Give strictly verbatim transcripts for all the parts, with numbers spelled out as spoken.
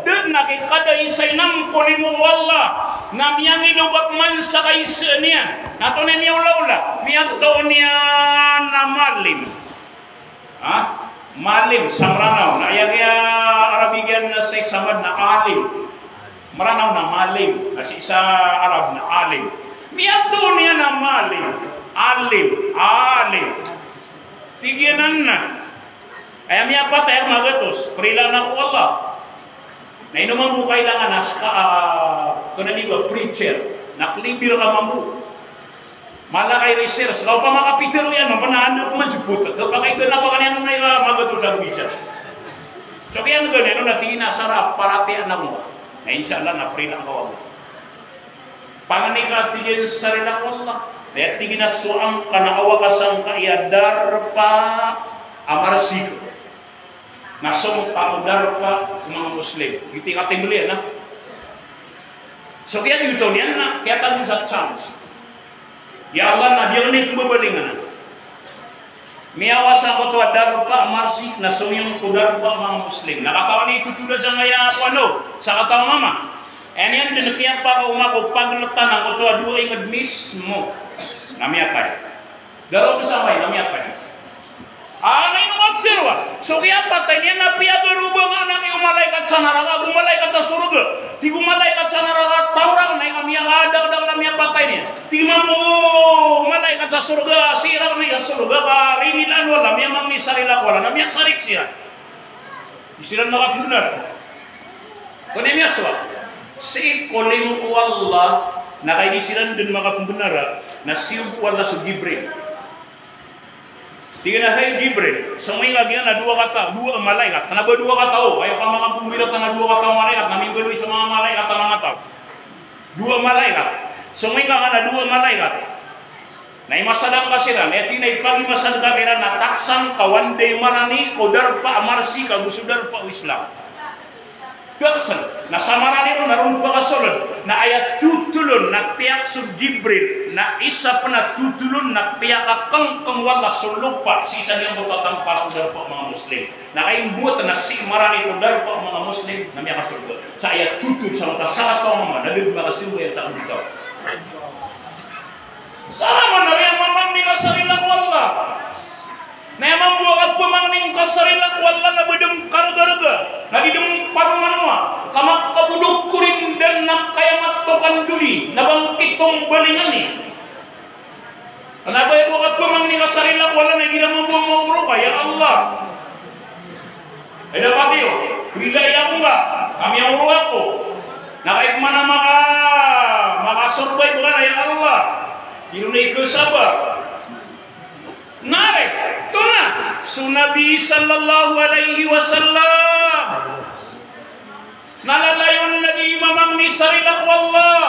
Da dn a kikada i isa inan ko limo o Allah na miyangilobak man sa kaisa niyan. Na antonaa i miyaolaola? Miyatoon iyan a malim. Ha? Malim sa Mranaw. Na aya kiya-Arabikan na sii sa Mad na alim. Mranaw na malim. Na sii sa Arab na alim. Miyatoon iyan a malim. Alim. Alim. Tig iyan a na aya miyapatay a magatos, prilaan ako o Allah. Na ino mambo kailangan a ska, ah, antonaa niyo ba, preacher, na klibir ka mambo. Mala ka i research, ka opama ka pitharo iyan, opama na anda ko manjebot, ka pakaiba na pakaniyan na aya magatos a bisa. So kiyan gana ino na tig iyan a sara paratiyayaan ako. Na insha Allah na prilaan ka o Allah. Pangni ka tig iyan sa rila ko Allah. Na aya tig iyan a so angka na awa ka sangkai a darpa a marsik na so angka o darpa o manga Muslim. Giyoto i katimbl iyan na. So kiyagiyoto niyan na kiyatago sa chance. Ya Allah, na di ako niyan kmbabalingan. Miyawasa angkoto a darpa a marsik na somiyong ko darpa a manga Muslim. Na katawan i totolan sangkaya ko ano, sakataw a mama. Aya niyan dn kiyapakaoma ko pagltan angkoto a dowa ingd mismo. Na miyatay. Daro ko samay na miyatay. Ana ino matero a so kiyapatay niyan na piyagarobang anan o malaikat sa naraka ago malaikat sa sorga. Tig o malaikat sa naraka, taw rakn aya miyakadakdakl a miyapatay niyan. Tig mambo o malaikat sa sorga, sii rakn aya sorga ka rinilaan o Allah, miyamangni sa rila ko Allah, na miyasarik siran. Di siran makapmbnar. Antonaa i miyasowa? Sii ko limo o Allah na kay di siran dn makapmbnar, na siyogo o Allah so Jibril. Tig iyan a, "Hay Jibril, somoinga giyanan a dowa kataw, dowa malaikat." Kna ba dowa kataw, aya pamangambombi rktano a dowa kataw a malaikat, na mimbaloy so manga malaikat a manga taw. Dowa malaikat. Somoinga giyanan a dowa malaikat. Na imasad angka siran, aya tig iyan a ipagimasad ka kiran na taksang ka one day marani ko darpa a marsik ago so darpa o Islam. Taksang, na sa marani ron na ron pakasold, na aya totol on na piyak so Jibril, na isa pn a totol on na piyakakngkng o Allah so lopa sii sa giyangkoto a tampal ko darpa o manga Muslim. Na kaimbowat na sii marani ko darpa o manga Muslim na miyakasold. Sa aya totol sa mata sa kataw a mama na da dn makasold aya sa kataw. Sa raman na miyamamangni ka sa rila ko Allah. Na aya mambo a kapamangni ngka sa rila ko Allah na ba dn kargarga, na di dn paromanowa, ka makabolog ko rin dn na kayamat o kandoli, na bangkit o mbalingan i. Kna ba aya bo a kapamangni ka sa rila ko Allah na igira mambo a maoro ka, ya Allah. Ay, dapat iyo, rilai ako ngka, ka miyaoro ako. Na kay pman a maka, maka-survive ka na, ya Allah. Di ron na ikasaba. Na aya, oto na, so Nabi sallallahu alaihi wasallam. Na lalayon na di mamangni sa rila ko Allah.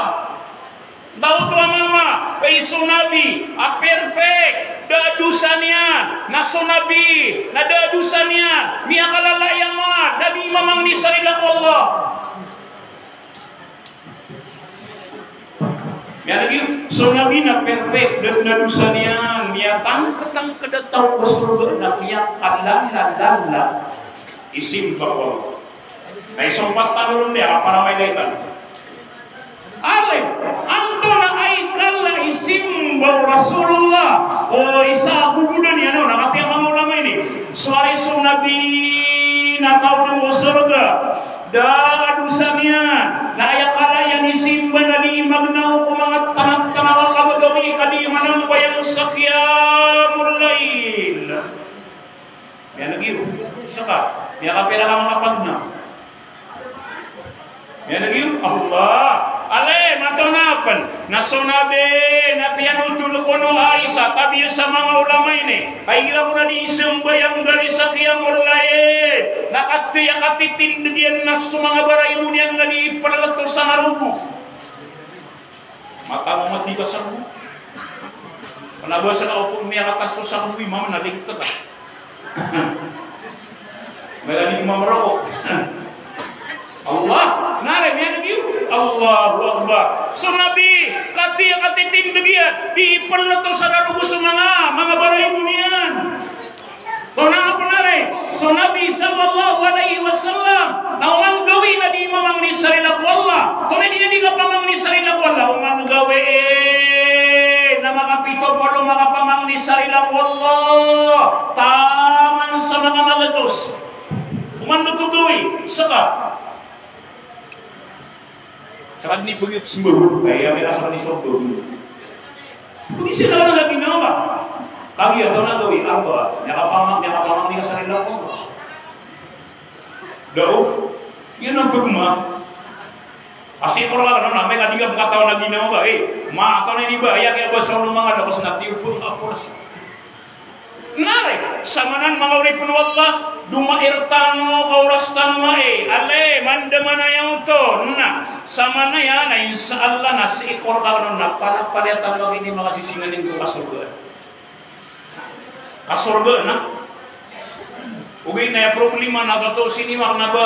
Daw oto a mama, kay so Nabi a perfect, da a dosa niyan, na so Nabi na da a dosa niyan, miyakalala iyan man, na di mamangni sa rila ko Allah. Miyaneg iyo, so Nabi na perfect, da a dosa niyan, miyatangktangkd a taw ko sorga na miyakalalalala i simba ko Allah. Na isompat tano ron iyan a para mailay tano. Alay, antonaa i kala i simba o Rasulullah o isa a gogodan iyan on, na katii a manga ulama ini. Sowari so Nabi na taw dn ko sorga, da a dosa niyan, na aya kala iyan i simba na di magnaw ko manga tanaw-tanaw a kabagawi ka di manambayang sa qiyamul layl. Miyaneg iyo. Saka, miyakapira ka manga pagna. Miyaneg iyo, Allah. Alay, mato na pn. Na so Nabi, na piyanothol kon o Aisha, tabiya sa manga ulama ini. Ay igira kon a di sambayang gari sa qiyamul layl. Na katii a katitindg iyan na so manga baraimo niyan na di ipalalato sa narogo. Mata mo mati ka sa rogo. Kna ba sa ka opon miyakatas so sa rogo i mama na ligit ka. Mala di mama roko. Allah, na ri miyaneg iyo. Allahu Akbar. So Nabi, katii a katitindg iyan, di ipalalato sa narogo so manga, manga baraimo niyan. Kna a pn ari, so Nabi sallallahu alaihi wasallam, na oman gawii Manga magatos. Oman oto gawii, seka. Seka dn i pagiyap smbag. Ay, aya miyakasaka dn i sorga. Pagiyap seka na ginawa. Kagiya oto na gawii, apa? Miyakapamang, miyakapamang, miyakasarila ko. Daw, iyan a pagma. Pasti ko rka kano na, amay ka di ngka pkatawan a ginawa ka, eh, makatawan ini ba, aya kiyabasa o manga dakas na tiyo pun ka poras. Na ri, samanan manga oripn o Allah, domair tano ka oras tano ai, ale, mandamanaya oto, na, samanaya, na insha Allah, na sii ko rka kano na, palapalaya tano a gini makasisinganin ko kasorga. Kasorga na. Ogaid na aya problema na kato sinimak na ba,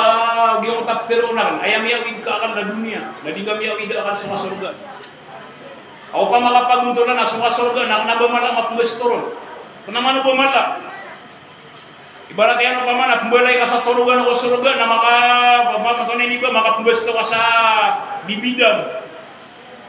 giyangkoto a ptharoon akn, aya miyawid ka akal na doniya, na di ngka miyawid a akal so kasorga. Aw, opama ka pagontolan a so kasorga na kna ba mala a mapmbasto ron. Kna man o ba mala. Ibarat iyan opama na pmbalay ka sa torogan o sorga na maka, opama, antonaa ini ba, makapmbasto ka sa bibidam.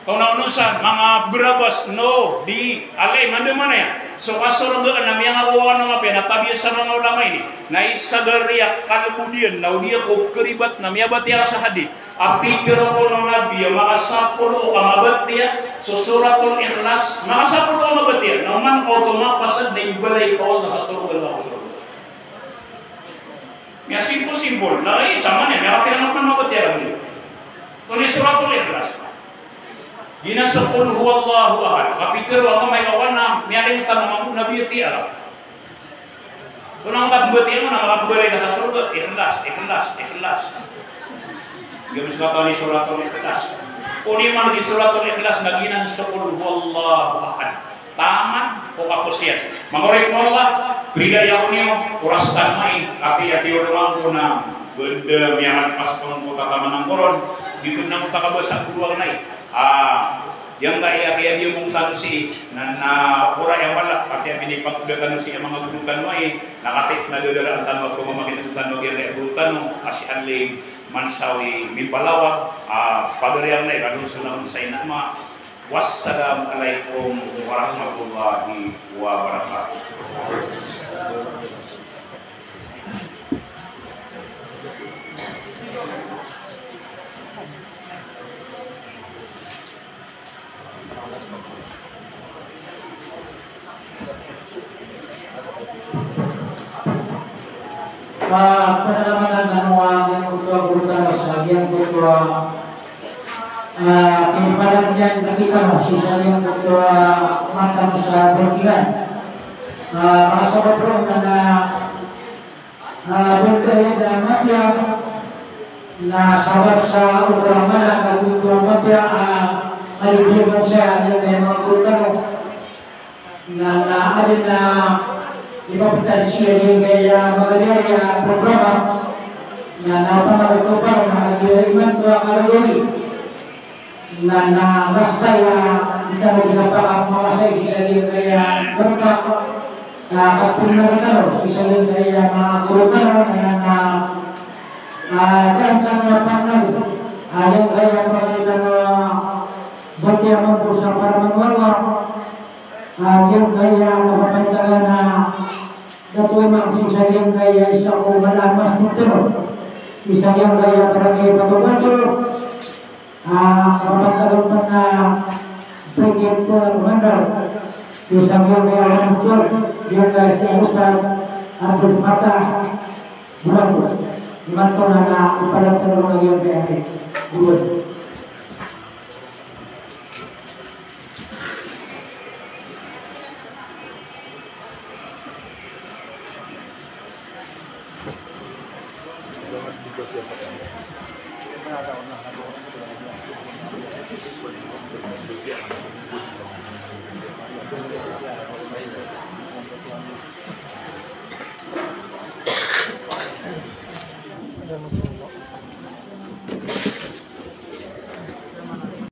Kaonaonosan, manga brabas, no, di, ale, mandamanaya. So kasorga na miyangako akn o mapiya, na tabiya sa manga ulama ini. Na isa gariya kalbodiyan, na o di ako karibat na miyabatiya sa hadith. A pitharo o Nabi a makasapolo ka mabatiya so Suratul Ikhlas, makasapolo ka mabatiya, na oman ka oto mapasad na imbalay ka o Allah sa torogan ka o sorga. Miyasimple-simple, na, eh, samanaya, miyakapira nga pman mabatiya lagid. Oto i Suratul Ikhlas. Giyanan so Qul Huwallahu Ahad. Kapitharo a amay ka wan na, miyalimtan a mambo na biyatiya. Oto na makapmbatiya mo na makapmbalay ka sa sorga, Ikhlas, Ikhlas, Ikhlas. Giyanan so katawan i Suratul Ikhlas. Odi man di Suratul Ikhlas na giyanan so Qul Huwallahu Ahad. Taman ko kapos iyan. Manga oripn o Allah, prilaya ko niyo, oras tano ai, kapiya tiyo roman ko na, benda miyangalpas pn ko tataman angkoron, di ko na ko takabasa ko dowa nai. Ah, Giyangkaya kiyabiyamong tano sii, na, na, ora aya mala, katii a pinipagoda tano sii a manga goro tano ai, na katii na dadaraan tano a pamamakineg tano a giyangkaya goro tano a si Alim Mansawi Mimpalawag, a, pagari angkaya, kadonsonan sa ina ama. Wassalamu alaikum warahmatullahi wabarakatuh. Ah, panalamatan tano a giyangkoto a goro tano sa giyangkoto a, ah, piniparan iyan rktano sii sa giyangkoto a mata tano sa Burkilan. Ah, makasabap roo na Ah, benda iyan a mapiya, na sabap sa oto a mala a giyangkoto a mapiya, ah, a kalibiyamong sa giyangkaya manga goro tano. Na, na adn a ipaptad sii sa giyangkaya manga diyari a programa. Na, na pamagakopar na kagiya imanto a kalagori. Na, na, basta iya, di tano di kapakapmawasay sii sa giyangkaya goro tano, na kapnagtaro sii sa giyangkaya manga goro tano, na, na, na, daan tano a pangnago, a giyangkaya pangnago tano, batiya mambo sa para mambo, a giyangkaya kapapantagan a Dato Imam sii sa giyangkaya isa ko mala a masjid tano, sii sa giyangkaya Barangay Batobato, ah, kapapantagan pn a brigade commander, sii sa giyangkaya Mansour, giyangkaya si Ustadh Abdul Fattah Bulango. Imanto na na ipalaptad o giyangkaya.